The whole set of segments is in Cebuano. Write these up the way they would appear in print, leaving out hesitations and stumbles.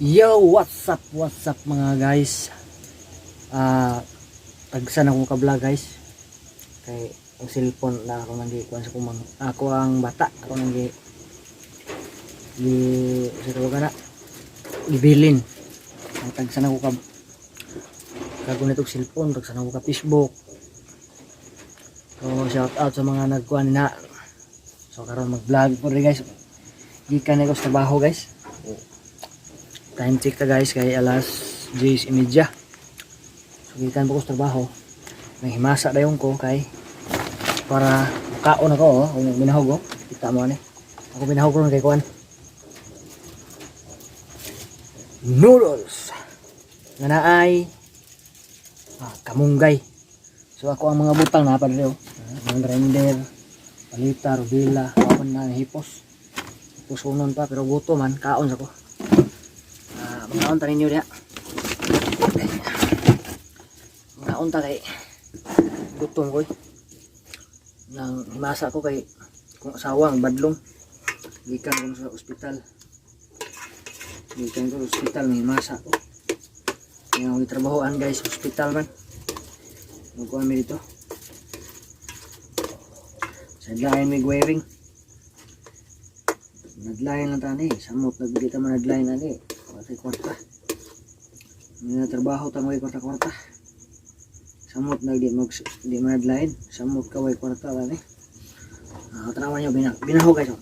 Yo, what's up mga guys? Tagsan akong ka-vlog, guys. Kay ang cellphone na ako nang gikuan sa kumang ako ang bata ako nang gi gi sa tawag na gibilin. Ang tagsan ako ka kagunit og cellphone, tagsan ako ka Facebook. So shout out sa mga nagkuan na. So karon mag-vlog ko rin, guys. Gikan ako sa trabaho, guys. Time check ta, guys, kay alas 10:30. So gikan pa ko sa trabaho. Nang himasa dayon ko kay para kaon ako, oh, kung binahog, oh. Kita mo ani. Ako binahog ron kay kuan. Noodles. Nga naay kamunggay. So ako ang mga butang na pa diri, oh. Mga grinder, palita, rubila, ako na hipos. Hiposunon pa pero gutom man, kaon sa ko. Mga unta ninyo diha. Mga unta kay gutom ko, eh. Nang himasa ko kay kung asawa ang badlong. Gikan ko sa ospital. Gikan ko sa ospital, may himasa ko. Kaya akong trabahoan, guys, ospital man. Magkuhan mi dito. Sideline may wiring. Nadlayan lang tani. Samot nagdita man nadlayan ani. Wala kwarta. May trabaho ta mo kwarta-kwarta. Samot nag di mag di man nadlayan. Samot ka way kwarta tani. Tanawan niyo binahog, guys, oh.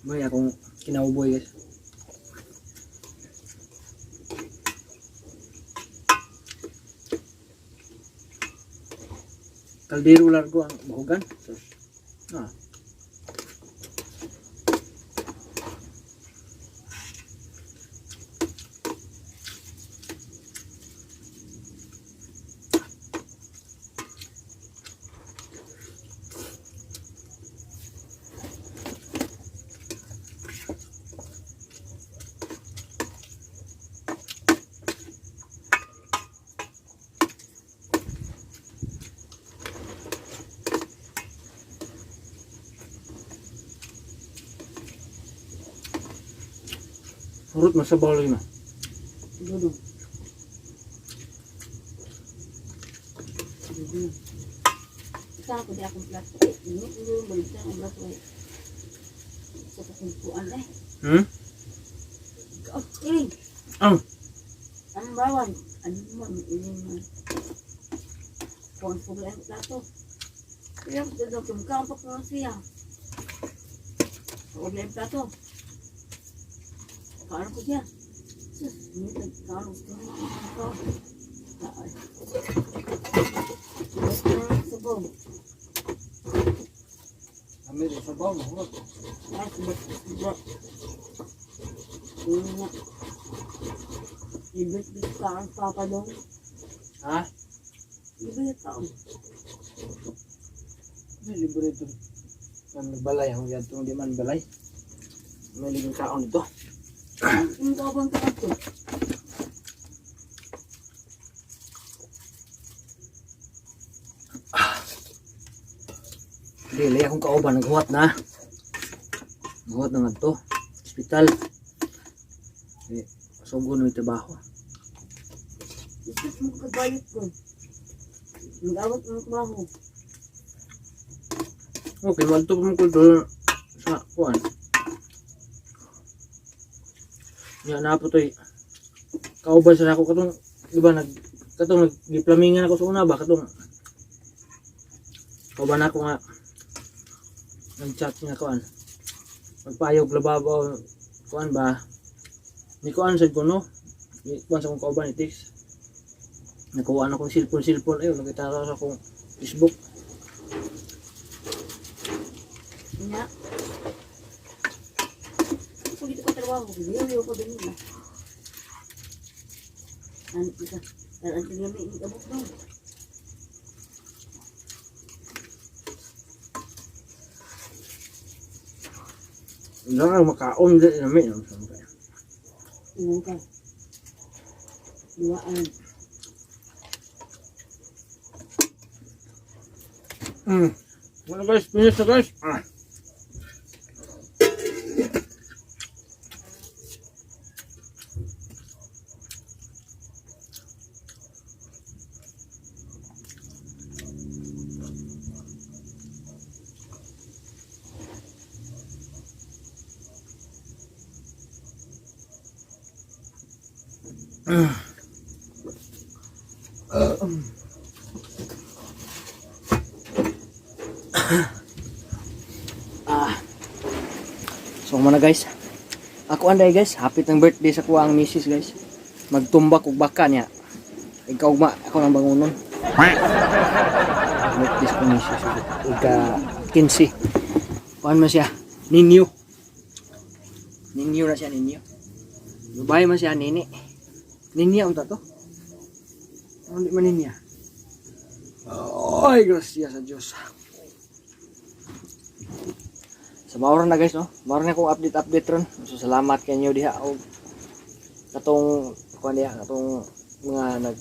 May akong kinauboy, guys. Kaldero largo ang bahugan. Sus. Hurot masabaw lagi ma. Dudong. Dudong. Isa ako di akong plato. Eh, ini ini balik sa akong plato eh. Sa kakumpuan eh. Oh, iling. Ang. Ang bawan. Ano mo, iling mo. Kuhan ko lang ang plato. Kaya ko daw kumkampak na siya. Huwag lang ang plato. Kaano ko siya? Sus, hindi nagkaano ko. Ay. Sabaw. Kami sa sabaw mahurot. Ay, sabaw. Sabaw. Yun nga. Ibit-bit ka ang papa dong. Ha? Ibit ka. May libre ito. Kan balay ang yadto di man balay. May libre kaon dito. Ang kabang ka ito. Dili akong kauban naghuwat na. Naghuwat na ngadto. Ospital. Eh, sugo na may trabaho. Isus mo kabayot ko. Nag-awat ng trabaho. Okay, wadto pa mo ko doon sa kuan. Nya na po toy. Kauban sa ako katong di ba nag katong nagdiplamingan ako sa una ba katong kauban ako nga nag-chat nga kuan. Magpayog lababo kuan ba? Ni kuan sad ko, no. Ni kuan sa akong kauban ni text. Nakuha na akong cellphone cellphone ayo nakita sa akong Facebook. Nga. Kung dito ka trabaho, hindi ko din nila. Ano kita? Ang tingnan may abot daw. Wala kang makaon di namin. Ingon ka. Duwaan. Wala guys, finish na guys. Ah. Ah. So mao na guys. Ako anday guys, hapit ng birthday sa kuha ang misis guys. Magtumbak og baka niya. Ikaw ma ako nang bangunon. Birthday sa akong misis ika 15. Kuan man siya? Ninyo. Ninyo na siya ninyo. Babae man siya nini. Ninya unta to? Ano di man ninya? Ay, gracias sa Diyos. Sa maura na guys, no? Maura na akong update-update ron. So, salamat kanyo diha og katong kuan diha katong mga nag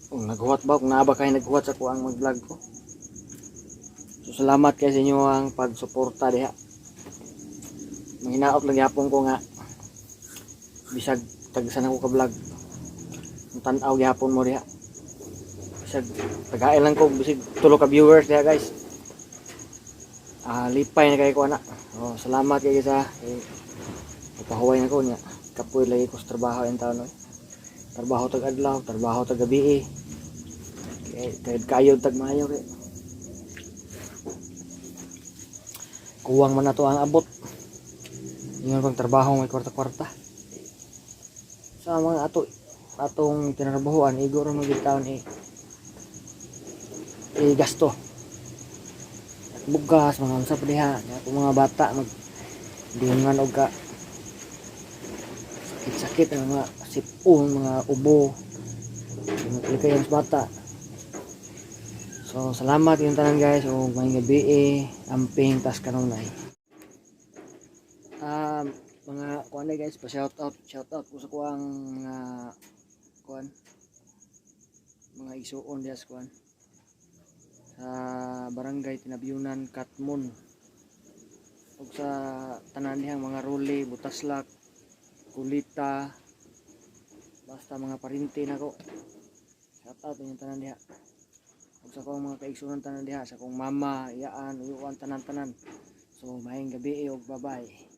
kung naghuwat ba kung naa ba kay naghuwat sa kuang mag-vlog ko. So salamat kay sa inyo ang pagsuporta diha. Manghinaot lang gyapon ko nga bisag tagsan ako ka vlog. Tan-aw gyapon mo diha. Bisag tagain lang ko bisag tulo ka viewers diha guys. Ah, lipay na kay ko ana. Oh, salamat kay sa eh, pahuway na ko niya. Kapoy lagi ko sa trabaho in taon. Oy. Trabaho tag adlaw, trabaho tag gabi eh. Kay kay kayod tag maayo kay. Kuwang man nato ang abot. Ingon pang trabaho may kwarta-kwarta. Sa mga ato atong tinarbahoan igo ra man gyud taon eh. Eh gasto. Bugas mga unsa pa diha nya akong mga bata mag dungan og ka sakit-sakit ang mga sipon, mga ubo, mga sa bata. So salamat yung tanan guys ug maayong gabi eh, amping tas kanunay. Mga kuan na guys, pa shout out ko sa kuang mga kuan mga isuon diha sa kuan sa barangay Tinabyunan, Katmon, ug sa tanan dihang mga Role, Butaslak, Kulita, basta mga parinti nako. Shout out inyong tanan diha. Ug sa akong mga kaigsuonan tanan diha, sa akong mama, iyaan, uyuan, tanan-tanan. So maayong gabi ug bye-bye.